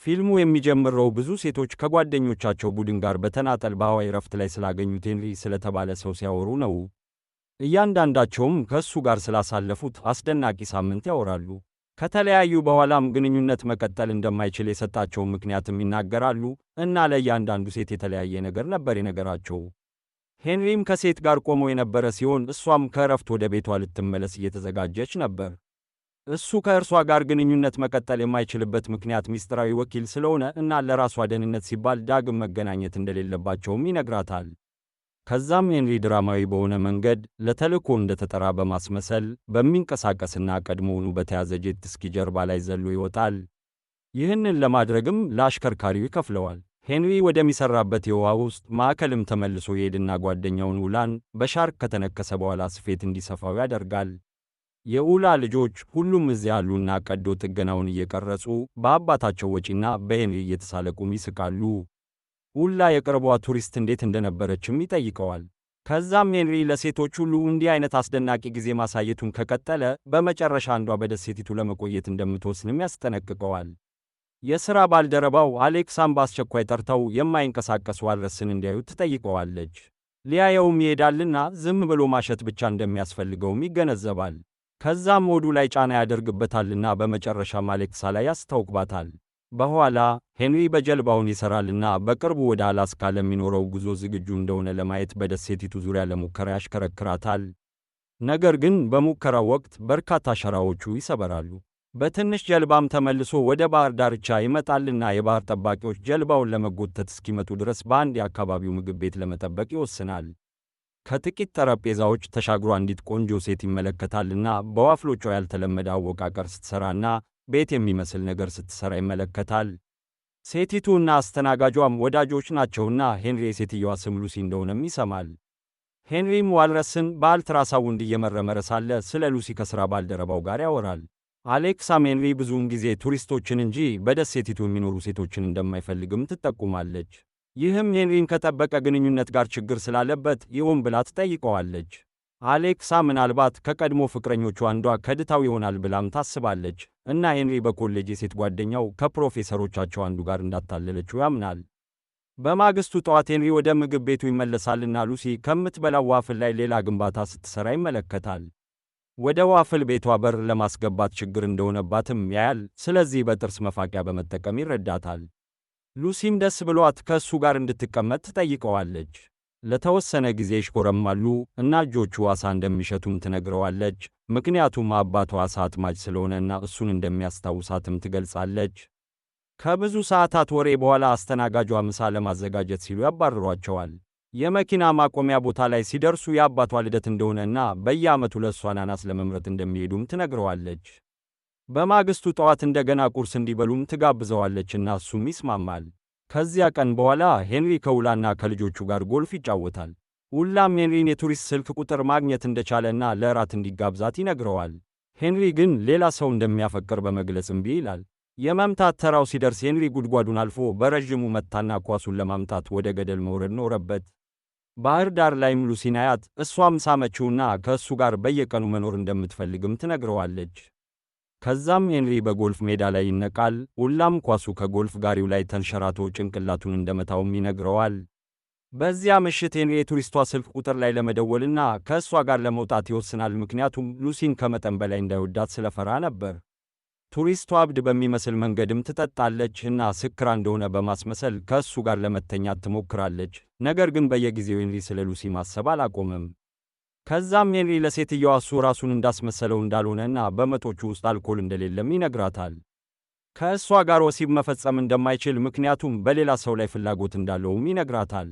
ፊልሙ የሚጀምረው ብዙ ሴቶች ከጓደኞቻቸው ቡድን ጋር በተናጠል በሐዋይ ረፍት ላይ ስላገኙት ሄንሪ ስለተባለ ሰው ሲያወሩ ነው። እያንዳንዳቸውም ከእሱ ጋር ስላሳለፉት አስደናቂ ሳምንት ያወራሉ። ከተለያዩ በኋላም ግንኙነት መቀጠል እንደማይችል የሰጣቸውን ምክንያትም ይናገራሉ እና ለእያንዳንዱ ሴት የተለያየ ነገር ነበር የነገራቸው። ሄንሪም ከሴት ጋር ቆሞ የነበረ ሲሆን እሷም ከእረፍት ወደ ቤቷ ልትመለስ እየተዘጋጀች ነበር። እሱ ከእርሷ ጋር ግንኙነት መቀጠል የማይችልበት ምክንያት ሚስጥራዊ ወኪል ስለሆነ እና ለራሷ ደህንነት ሲባል ዳግም መገናኘት እንደሌለባቸውም ይነግራታል። ከዛም ሄንሪ ድራማዊ በሆነ መንገድ ለተልእኮ እንደተጠራ በማስመሰል በሚንቀሳቀስና ቀድሞውኑ በተያዘ jet ski ጀልባ ላይ ዘሎ ይወጣል። ይህንን ለማድረግም ለአሽከርካሪው ይከፍለዋል። ሄንሪ ወደሚሰራበት የውሃ ውስጥ ማዕከልም ተመልሶ ይሄድና ጓደኛውን ኡላን በሻርክ ከተነከሰ በኋላ ስፌት እንዲሰፋው ያደርጋል። የኡላ ልጆች ሁሉም እዚያ ያሉና ቀዶ ጥገናውን እየቀረጹ በአባታቸው ወጪና በሄንሪ እየተሳለቁም ይስቃሉ። ኡላ የቅርቧ ቱሪስት እንዴት እንደነበረችም ይጠይቀዋል። ከዛም ሄንሪ ለሴቶች ሁሉ እንዲህ አይነት አስደናቂ ጊዜ ማሳየቱን ከቀጠለ በመጨረሻ አንዷ በደሴቲቱ ለመቆየት እንደምትወስንም ያስጠነቅቀዋል። የሥራ ባልደረባው አሌክሳም በአስቸኳይ ጠርተው የማይንቀሳቀስ walrus ን እንዲያዩ ትጠይቀዋለች። ሊያየውም ይሄዳልና ዝም ብሎ ማሸት ብቻ እንደሚያስፈልገውም ይገነዘባል። ከዛም ሆዱ ላይ ጫና ያደርግበታልና በመጨረሻም አሌክሳ ላይ ያስታውቅባታል። በኋላ ሄንሪ በጀልባውን ይሠራልና በቅርቡ ወደ አላስካ ለሚኖረው ጉዞ ዝግጁ እንደሆነ ለማየት በደሴቲቱ ዙሪያ ለሙከራ ያሽከረክራታል። ነገር ግን በሙከራው ወቅት በርካታ ሸራዎቹ ይሰበራሉ። በትንሽ ጀልባም ተመልሶ ወደ ባህር ዳርቻ ይመጣልና የባህር ጠባቂዎች ጀልባውን ለመጎተት እስኪመጡ ድረስ በአንድ የአካባቢው ምግብ ቤት ለመጠበቅ ይወስናል። ከጥቂት ጠረጴዛዎች ተሻግሮ አንዲት ቆንጆ ሴት ይመለከታልና በ waffle ኦቿ ያልተለመደ አወቃቀር ስትሰራና ቤት የሚመስል ነገር ስትሰራ ይመለከታል። ሴቲቱ እና አስተናጋጇም ወዳጆች ናቸውና ሄንሪ የሴትየዋ ስም ሉሲ እንደሆነም ይሰማል። ሄንሪም walrus ን በአልትራሳውንድ እየመረመረ ሳለ ስለ ሉሲ ከሥራ ባልደረባው ጋር ያወራል። አሌክሳም ሄንሪ ብዙውን ጊዜ ቱሪስቶችን እንጂ በደሴቲቱ የሚኖሩ ሴቶችን እንደማይፈልግም ትጠቁማለች። ይህም ሄንሪን ከጠበቀ ግንኙነት ጋር ችግር ስላለበት ይሁን ብላ ትጠይቀዋለች። አሌክሳ ምናልባት ከቀድሞ ፍቅረኞቹ አንዷ ከድታው ይሆናል ብላም ታስባለች እና ሄንሪ በኮሌጅ የሴት ጓደኛው ከፕሮፌሰሮቻቸው አንዱ ጋር እንዳታለለችው ያምናል። በማግስቱ ጠዋት ሄንሪ ወደ ምግብ ቤቱ ይመለሳልና ሉሲ ከምትበላው waffle ላይ ሌላ ግንባታ ስትሰራ ይመለከታል። ወደ waffle ቤቷ በር ለማስገባት ችግር እንደሆነባትም ያያል። ስለዚህ በጥርስ መፋቂያ በመጠቀም ይረዳታል። ሉሲም ደስ ብሏት ከእሱ ጋር እንድትቀመጥ ትጠይቀዋለች። ለተወሰነ ጊዜ ይሽኮረማሉ እና እጆቹ ዓሣ እንደሚሸቱም ትነግረዋለች። ምክንያቱም አባቷ ዓሣ አጥማጅ ስለሆነና እሱን እንደሚያስታውሳትም ትገልጻለች። ከብዙ ሰዓታት ወሬ በኋላ አስተናጋጇ ምሳ ለማዘጋጀት ሲሉ ያባርሯቸዋል። የመኪና ማቆሚያ ቦታ ላይ ሲደርሱ የአባቷ ልደት እንደሆነና በየዓመቱ ለእሷ አናናስ ለመምረጥ እንደሚሄዱም ትነግረዋለች። በማግስቱ ጠዋት እንደገና ቁርስ እንዲበሉም ትጋብዘዋለች እና እሱም ይስማማል። ከዚያ ቀን በኋላ ሄንሪ ከኡላና ከልጆቹ ጋር ጎልፍ ይጫወታል። ኡላም ሄንሪን የቱሪስት ስልክ ቁጥር ማግኘት እንደቻለና ለእራት እንዲጋብዛት ይነግረዋል። ሄንሪ ግን ሌላ ሰው እንደሚያፈቅር በመግለጽ እምቢ ይላል። የመምታት ተራው ሲደርስ ሄንሪ ጉድጓዱን አልፎ በረዥሙ መታና ኳሱን ለማምጣት ወደ ገደል መውረድ ኖረበት። ባህር ዳር ላይም ሉሲን አያት። እሷም ሳመችውና ከእሱ ጋር በየቀኑ መኖር እንደምትፈልግም ትነግረዋለች። ከዛም ሄንሪ በጎልፍ ሜዳ ላይ ይነቃል። ኡላም ኳሱ ከጎልፍ ጋሪው ላይ ተንሸራቶ ጭንቅላቱን እንደመታውም ይነግረዋል። በዚያ ምሽት ሄንሪ የቱሪስቷ ስልክ ቁጥር ላይ ለመደወልና ከእሷ ጋር ለመውጣት ይወስናል። ምክንያቱም ሉሲን ከመጠን በላይ እንዳይወዳት ስለፈራ ነበር። ቱሪስቷ እብድ በሚመስል መንገድም ትጠጣለች እና ስክራ እንደሆነ በማስመሰል ከእሱ ጋር ለመተኛት ትሞክራለች። ነገር ግን በየጊዜው ሄንሪ ስለ ሉሲ ማሰብ አላቆመም። ከዛም ሄንሪ ለሴትየዋ እሱ ራሱን እንዳስመሰለው እንዳልሆነና በመጠጦቹ ውስጥ አልኮል እንደሌለም ይነግራታል። ከእሷ ጋር ወሲብ መፈጸም እንደማይችል ምክንያቱም በሌላ ሰው ላይ ፍላጎት እንዳለውም ይነግራታል።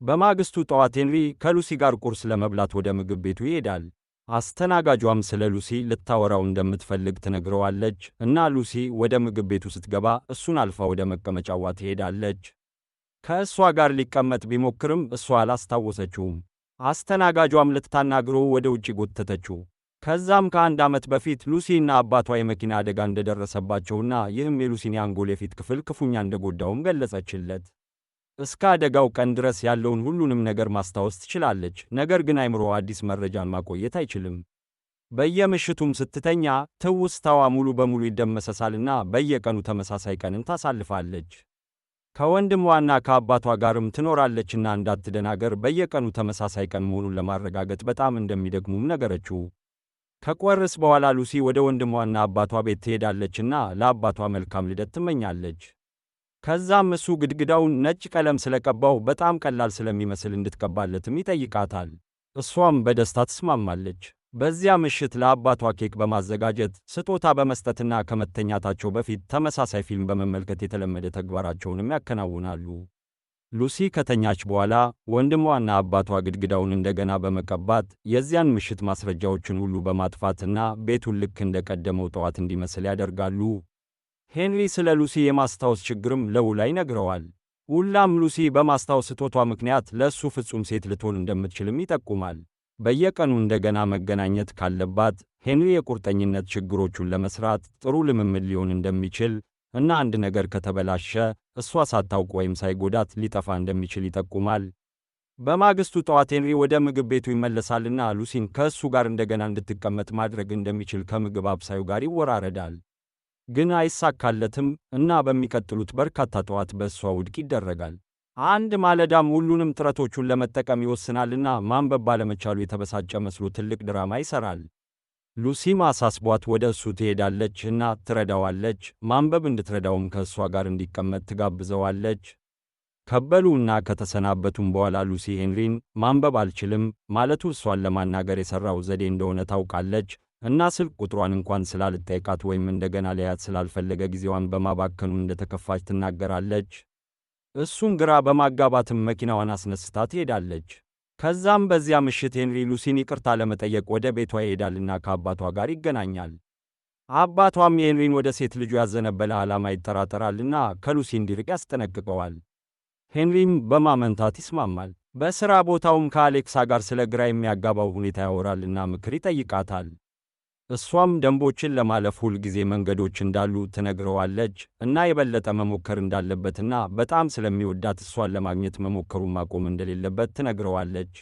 በማግስቱ ጠዋት ሄንሪ ከሉሲ ጋር ቁርስ ለመብላት ወደ ምግብ ቤቱ ይሄዳል። አስተናጋጇም ስለ ሉሲ ልታወራው እንደምትፈልግ ትነግረዋለች እና ሉሲ ወደ ምግብ ቤቱ ስትገባ እሱን አልፋ ወደ መቀመጫዋ ትሄዳለች። ከእሷ ጋር ሊቀመጥ ቢሞክርም እሷ አላስታወሰችውም። አስተናጋጇም ልታናግረው ወደ ውጭ ጎተተችው። ከዛም ከአንድ ዓመት በፊት ሉሲ እና አባቷ የመኪና አደጋ እንደደረሰባቸውና ይህም የሉሲን የአንጎል የፊት ክፍል ክፉኛ እንደጎዳውም ገለጸችለት። እስከ አደጋው ቀን ድረስ ያለውን ሁሉንም ነገር ማስታወስ ትችላለች፣ ነገር ግን አይምሮዋ አዲስ መረጃን ማቆየት አይችልም። በየምሽቱም ስትተኛ ትውስታዋ ሙሉ በሙሉ ይደመሰሳልና በየቀኑ ተመሳሳይ ቀንን ታሳልፋለች። ከወንድሟና ከአባቷ ጋርም ትኖራለችና እንዳትደናገር በየቀኑ ተመሳሳይ ቀን መሆኑን ለማረጋገጥ በጣም እንደሚደክሙም ነገረችው። ከቁርስ በኋላ ሉሲ ወደ ወንድሟና አባቷ ቤት ትሄዳለችና ለአባቷ መልካም ልደት ትመኛለች። ከዛም እሱ ግድግዳውን ነጭ ቀለም ስለቀባው በጣም ቀላል ስለሚመስል እንድትቀባለትም ይጠይቃታል። እሷም በደስታ ትስማማለች። በዚያ ምሽት ለአባቷ ኬክ በማዘጋጀት፣ ስጦታ በመስጠትና ከመተኛታቸው በፊት ተመሳሳይ ፊልም በመመልከት የተለመደ ተግባራቸውንም ያከናውናሉ። ሉሲ ከተኛች በኋላ ወንድሟና አባቷ ግድግዳውን እንደገና በመቀባት፣ የዚያን ምሽት ማስረጃዎችን ሁሉ በማጥፋትና ቤቱን ልክ እንደቀደመው ጠዋት እንዲመስል ያደርጋሉ። ሄንሪ ስለ ሉሲ የማስታወስ ችግርም ለውላ ይነግረዋል። ውላም ሉሲ በማስታወስ ስጦቷ ምክንያት ለእሱ ፍጹም ሴት ልትሆን እንደምትችልም ይጠቁማል። በየቀኑ እንደገና መገናኘት ካለባት ሄንሪ የቁርጠኝነት ችግሮቹን ለመስራት ጥሩ ልምምድ ሊሆን እንደሚችል እና አንድ ነገር ከተበላሸ እሷ ሳታውቅ ወይም ሳይጎዳት ሊጠፋ እንደሚችል ይጠቁማል። በማግስቱ ጠዋት ሄንሪ ወደ ምግብ ቤቱ ይመለሳልና ሉሲን ከእሱ ጋር እንደገና እንድትቀመጥ ማድረግ እንደሚችል ከምግብ አብሳዩ ጋር ይወራረዳል። ግን አይሳካለትም እና በሚቀጥሉት በርካታ ጠዋት በእሷ ውድቅ ይደረጋል። አንድ ማለዳም ሁሉንም ጥረቶቹን ለመጠቀም ይወስናልና ማንበብ ባለመቻሉ የተበሳጨ መስሎ ትልቅ ድራማ ይሠራል። ሉሲም አሳስቧት ወደ እሱ ትሄዳለች እና ትረዳዋለች። ማንበብ እንድትረዳውም ከእሷ ጋር እንዲቀመጥ ትጋብዘዋለች። ከበሉ እና ከተሰናበቱም በኋላ ሉሲ ሄንሪን ማንበብ አልችልም ማለቱ እሷን ለማናገር የሠራው ዘዴ እንደሆነ ታውቃለች እና ስልክ ቁጥሯን እንኳን ስላልጠየቃት ወይም እንደገና ሊያያት ስላልፈለገ ጊዜዋን በማባከኑ እንደተከፋች ትናገራለች። እሱን ግራ በማጋባትም መኪናዋን አስነስታ ትሄዳለች። ከዛም በዚያ ምሽት ሄንሪ ሉሲን ይቅርታ ለመጠየቅ ወደ ቤቷ ይሄዳልና ከአባቷ ጋር ይገናኛል። አባቷም የሄንሪን ወደ ሴት ልጁ ያዘነበለ ዓላማ ይጠራጠራልና ከሉሲ እንዲርቅ ያስጠነቅቀዋል። ሄንሪም በማመንታት ይስማማል። በሥራ ቦታውም ከአሌክሳ ጋር ስለ ግራ የሚያጋባው ሁኔታ ያወራልና ምክር ይጠይቃታል። እሷም ደንቦችን ለማለፍ ሁል ጊዜ መንገዶች እንዳሉ ትነግረዋለች እና የበለጠ መሞከር እንዳለበትና በጣም ስለሚወዳት እሷን ለማግኘት መሞከሩን ማቆም እንደሌለበት ትነግረዋለች።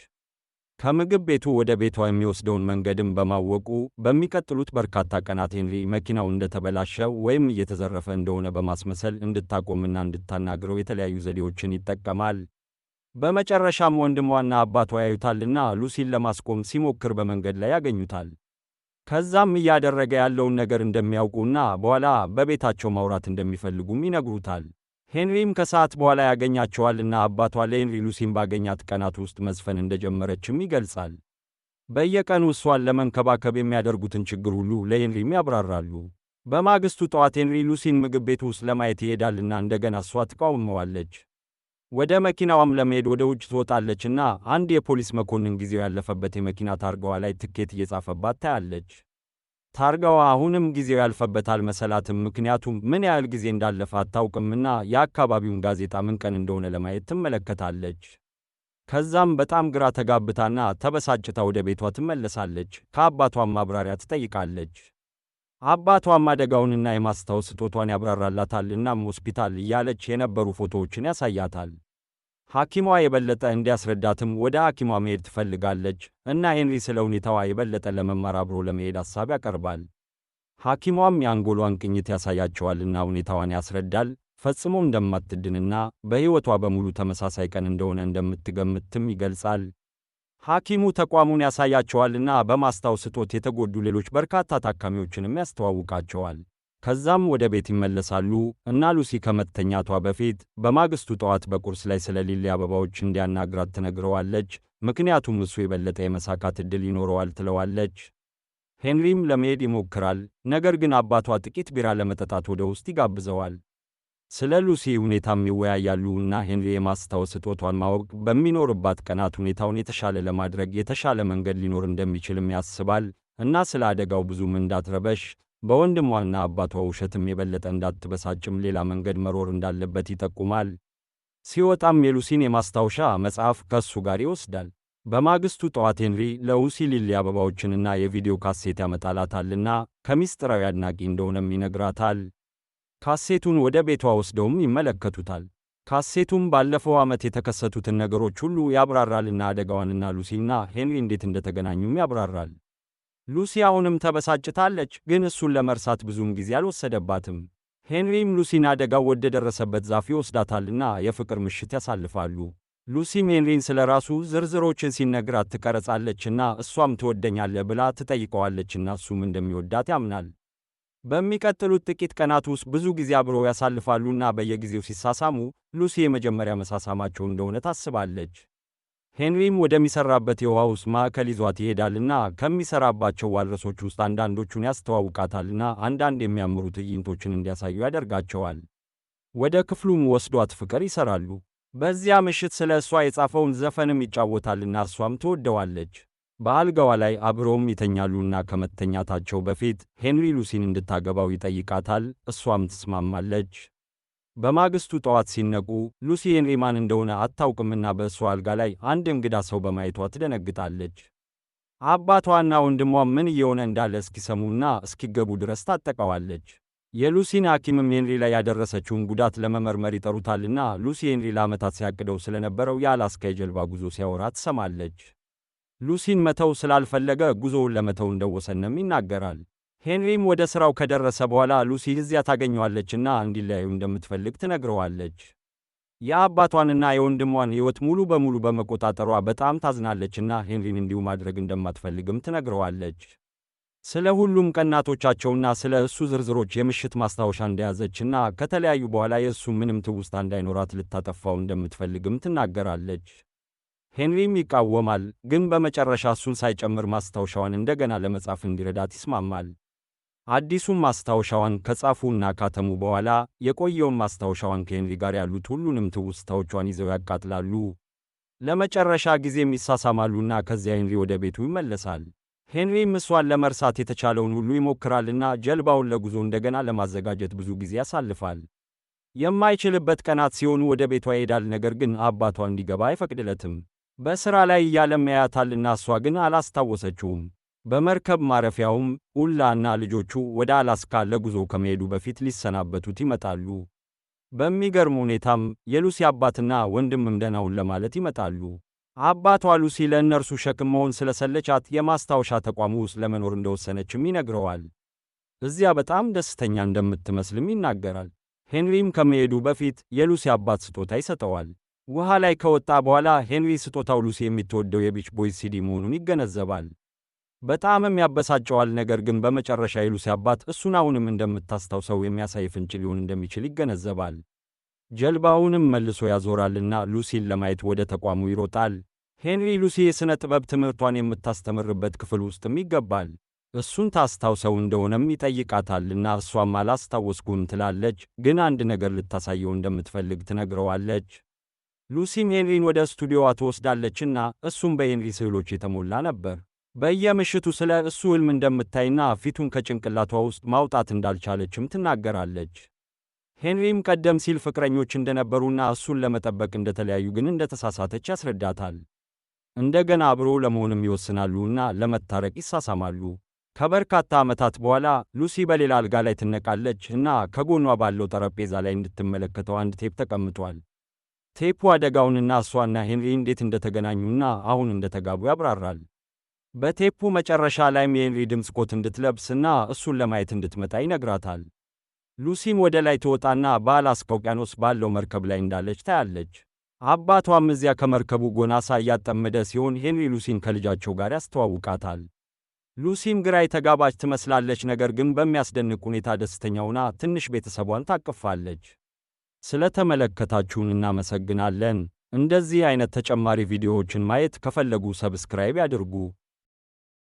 ከምግብ ቤቱ ወደ ቤቷ የሚወስደውን መንገድም በማወቁ በሚቀጥሉት በርካታ ቀናት ሄንሪ መኪናው እንደተበላሸ ወይም እየተዘረፈ እንደሆነ በማስመሰል እንድታቆምና እንድታናግረው የተለያዩ ዘዴዎችን ይጠቀማል። በመጨረሻም ወንድሟና አባቷ ያዩታልና ሉሲን ለማስቆም ሲሞክር በመንገድ ላይ ያገኙታል። ከዛም እያደረገ ያለውን ነገር እንደሚያውቁና በኋላ በቤታቸው ማውራት እንደሚፈልጉም ይነግሩታል። ሄንሪም ከሰዓት በኋላ ያገኛቸዋልና አባቷ ለሄንሪ ሉሲን ባገኛት ቀናት ውስጥ መዝፈን እንደጀመረችም ይገልጻል። በየቀኑ እሷን ለመንከባከብ የሚያደርጉትን ችግር ሁሉ ለሄንሪም ያብራራሉ። በማግስቱ ጠዋት ሄንሪ ሉሲን ምግብ ቤቱ ውስጥ ለማየት ይሄዳልና እንደገና እሷ ትቃወመዋለች። ወደ መኪናዋም ለመሄድ ወደ ውጭ ትወጣለችና አንድ የፖሊስ መኮንን ጊዜው ያለፈበት የመኪና ታርጋዋ ላይ ትኬት እየጻፈባት ታያለች። ታርጋዋ አሁንም ጊዜው ያልፈበት አልመሰላትም፣ ምክንያቱም ምን ያህል ጊዜ እንዳለፈ አታውቅምና የአካባቢውን ጋዜጣ ምን ቀን እንደሆነ ለማየት ትመለከታለች። ከዛም በጣም ግራ ተጋብታና ተበሳጭታ ወደ ቤቷ ትመለሳለች። ከአባቷም ማብራሪያ ትጠይቃለች። አባቷም አደጋውንና የማስታወስ ስጦቷን ያብራራላታል። እናም ሆስፒታል እያለች የነበሩ ፎቶዎችን ያሳያታል። ሐኪሟ የበለጠ እንዲያስረዳትም ወደ ሐኪሟ መሄድ ትፈልጋለች እና ሄንሪ ስለ ሁኔታዋ የበለጠ ለመማር አብሮ ለመሄድ ሐሳብ ያቀርባል። ሐኪሟም የአንጎሏን ቅኝት ያሳያቸዋልና ሁኔታዋን ያስረዳል። ፈጽሞ እንደማትድንና በሕይወቷ በሙሉ ተመሳሳይ ቀን እንደሆነ እንደምትገምትም ይገልጻል። ሐኪሙ ተቋሙን ያሳያቸዋልና በማስታወስ እጦት የተጎዱ ሌሎች በርካታ ታካሚዎችንም ያስተዋውቃቸዋል። ከዛም ወደ ቤት ይመለሳሉ እና ሉሲ ከመተኛቷ በፊት በማግስቱ ጠዋት በቁርስ ላይ ስለ ሊሊ አበባዎች እንዲያናግራት ትነግረዋለች። ምክንያቱም እሱ የበለጠ የመሳካት ዕድል ይኖረዋል ትለዋለች። ሄንሪም ለመሄድ ይሞክራል፣ ነገር ግን አባቷ ጥቂት ቢራ ለመጠጣት ወደ ውስጥ ይጋብዘዋል። ስለ ሉሲ ሁኔታም ይወያያሉ እና ሄንሪ የማስታወስ እጦቷን ማወቅ በሚኖርባት ቀናት ሁኔታውን የተሻለ ለማድረግ የተሻለ መንገድ ሊኖር እንደሚችልም ያስባል እና ስለ አደጋው ብዙም እንዳትረበሽ፣ በወንድሟና አባቷ ውሸትም የበለጠ እንዳትበሳጭም ሌላ መንገድ መኖር እንዳለበት ይጠቁማል። ሲወጣም የሉሲን የማስታወሻ መጽሐፍ ከእሱ ጋር ይወስዳል። በማግስቱ ጠዋት ሄንሪ ለሉሲ ሊሊ አበባዎችንና የቪዲዮ ካሴት ያመጣላታልና ከሚስጥራዊ አድናቂ እንደሆነም ይነግራታል። ካሴቱን ወደ ቤቷ ወስደውም ይመለከቱታል። ካሴቱም ባለፈው ዓመት የተከሰቱትን ነገሮች ሁሉ ያብራራልና አደጋዋንና ሉሲና ሄንሪ እንዴት እንደተገናኙም ያብራራል። ሉሲ አሁንም ተበሳጭታለች፣ ግን እሱን ለመርሳት ብዙም ጊዜ አልወሰደባትም። ሄንሪም ሉሲን አደጋው ወደ ደረሰበት ዛፍ ይወስዳታልና የፍቅር ምሽት ያሳልፋሉ። ሉሲም ሄንሪን ስለ ራሱ ዝርዝሮችን ሲነግራት ትቀረጻለችና እሷም ትወደኛለህ ብላ ትጠይቀዋለችና እሱም እንደሚወዳት ያምናል። በሚቀጥሉት ጥቂት ቀናት ውስጥ ብዙ ጊዜ አብረው ያሳልፋሉና በየጊዜው ሲሳሳሙ ሉሲ የመጀመሪያ መሳሳማቸው እንደሆነ ታስባለች። ሄንሪም ወደሚሰራበት የውሃ ውስጥ ማዕከል ይዟት ይሄዳልና ከሚሰራባቸው walrus ኦች ውስጥ አንዳንዶቹን ያስተዋውቃታልና አንዳንድ የሚያምሩ ትዕይንቶችን እንዲያሳዩ ያደርጋቸዋል። ወደ ክፍሉም ወስዷት ፍቅር ይሰራሉ። በዚያ ምሽት ስለ እሷ የጻፈውን ዘፈንም ይጫወታልና እሷም ትወደዋለች። በአልጋዋ ላይ አብረውም ይተኛሉና ከመተኛታቸው በፊት ሄንሪ ሉሲን እንድታገባው ይጠይቃታል። እሷም ትስማማለች። በማግስቱ ጠዋት ሲነቁ ሉሲ ሄንሪ ማን እንደሆነ አታውቅምና በእሷ አልጋ ላይ አንድ እንግዳ ሰው በማየቷ ትደነግጣለች። አባቷና ወንድሟ ምን እየሆነ እንዳለ እስኪሰሙና እስኪገቡ ድረስ ታጠቀዋለች። የሉሲን ሐኪምም ሄንሪ ላይ ያደረሰችውን ጉዳት ለመመርመር ይጠሩታልና ሉሲ ሄንሪ ለዓመታት ሲያቅደው ስለነበረው የአላስካ የጀልባ ጉዞ ሲያወራ ትሰማለች። ሉሲን መተው ስላልፈለገ ጉዞውን ለመተው እንደወሰነም ይናገራል። ሄንሪም ወደ ሥራው ከደረሰ በኋላ ሉሲ እዚያ ታገኘዋለችና እንዲለያዩ እንደምትፈልግ ትነግረዋለች። የአባቷንና የወንድሟን ሕይወት ሙሉ በሙሉ በመቆጣጠሯ በጣም ታዝናለችና ሄንሪን እንዲሁ ማድረግ እንደማትፈልግም ትነግረዋለች። ስለ ሁሉም ቀናቶቻቸውና ስለ እሱ ዝርዝሮች የምሽት ማስታወሻ እንደያዘችና ከተለያዩ በኋላ የእሱ ምንም ትውስታ እንዳይኖራት ልታጠፋው እንደምትፈልግም ትናገራለች። ሄንሪም ይቃወማል፣ ግን በመጨረሻ እሱን ሳይጨምር ማስታወሻዋን እንደገና ለመጻፍ እንዲረዳት ይስማማል። አዲሱን ማስታወሻዋን ከጻፉና ካተሙ በኋላ የቆየውን ማስታወሻዋን ከሄንሪ ጋር ያሉት ሁሉንም ትውስታዎቿን ይዘው ያቃጥላሉ። ለመጨረሻ ጊዜም ይሳሳማሉና ከዚያ ሄንሪ ወደ ቤቱ ይመለሳል። ሄንሪም እሷን ለመርሳት የተቻለውን ሁሉ ይሞክራልና ጀልባውን ለጉዞ እንደገና ለማዘጋጀት ብዙ ጊዜ ያሳልፋል። የማይችልበት ቀናት ሲሆኑ ወደ ቤቷ ይሄዳል፣ ነገር ግን አባቷ እንዲገባ አይፈቅድለትም። በሥራ ላይ እያለም ያያታልና እሷ ግን አላስታወሰችውም። በመርከብ ማረፊያውም ኡላ እና ልጆቹ ወደ አላስካ ለጉዞ ከመሄዱ በፊት ሊሰናበቱት ይመጣሉ። በሚገርም ሁኔታም የሉሲ አባትና ወንድምም ደህናውን ለማለት ይመጣሉ። አባቷ ሉሲ ለእነርሱ ሸክም መሆን ስለሰለቻት የማስታወሻ ተቋሙ ውስጥ ለመኖር እንደወሰነችም ይነግረዋል። እዚያ በጣም ደስተኛ እንደምትመስልም ይናገራል። ሄንሪም ከመሄዱ በፊት የሉሲ አባት ስጦታ ይሰጠዋል። ውሃ ላይ ከወጣ በኋላ ሄንሪ ስጦታው ሉሲ የምትወደው የ Beach Boys ሲዲ መሆኑን ይገነዘባል። በጣምም ያበሳጨዋል። ነገር ግን በመጨረሻ የሉሲ አባት እሱን አሁንም እንደምታስታውሰው የሚያሳይ ፍንጭ ሊሆን እንደሚችል ይገነዘባል። ጀልባውንም መልሶ ያዞራልና ሉሲን ለማየት ወደ ተቋሙ ይሮጣል። ሄንሪ ሉሲ የሥነ ጥበብ ትምህርቷን የምታስተምርበት ክፍል ውስጥም ይገባል። እሱን ታስታውሰው እንደሆነም ይጠይቃታልና እሷም አላስታወስኩም ትላለች፣ ግን አንድ ነገር ልታሳየው እንደምትፈልግ ትነግረዋለች። ሉሲም ሄንሪን ወደ ስቱዲዮዋ ትወስዳለችና እሱም በሄንሪ ስዕሎች የተሞላ ነበር። በየምሽቱ ስለ እሱ ሕልም እንደምታይና ፊቱን ከጭንቅላቷ ውስጥ ማውጣት እንዳልቻለችም ትናገራለች። ሄንሪም ቀደም ሲል ፍቅረኞች እንደነበሩና እሱን ለመጠበቅ እንደተለያዩ ግን እንደተሳሳተች ያስረዳታል። እንደገና አብሮ ለመሆንም ይወስናሉና ለመታረቅ ይሳሳማሉ። ከበርካታ ዓመታት በኋላ ሉሲ በሌላ አልጋ ላይ ትነቃለች እና ከጎኗ ባለው ጠረጴዛ ላይ እንድትመለከተው አንድ ቴፕ ተቀምጧል። ቴፑ አደጋውንና እሷና ሄንሪ እንዴት እንደተገናኙና አሁን እንደተጋቡ ያብራራል። በቴፑ መጨረሻ ላይም የሄንሪ ድምፅ ኮት እንድትለብስና እሱን ለማየት እንድትመጣ ይነግራታል። ሉሲም ወደ ላይ ትወጣና በአላስካ ውቅያኖስ ባለው መርከብ ላይ እንዳለች ታያለች። አባቷም እዚያ ከመርከቡ ጎን ዓሣ እያጠመደ ሲሆን ሄንሪ ሉሲን ከልጃቸው ጋር ያስተዋውቃታል። ሉሲም ግራ የተጋባች ትመስላለች፣ ነገር ግን በሚያስደንቅ ሁኔታ ደስተኛ ሆና ትንሽ ቤተሰቧን ታቅፋለች። ስለተመለከታችሁን እናመሰግናለን። እንደዚህ አይነት ተጨማሪ ቪዲዮዎችን ማየት ከፈለጉ subscribe ያድርጉ።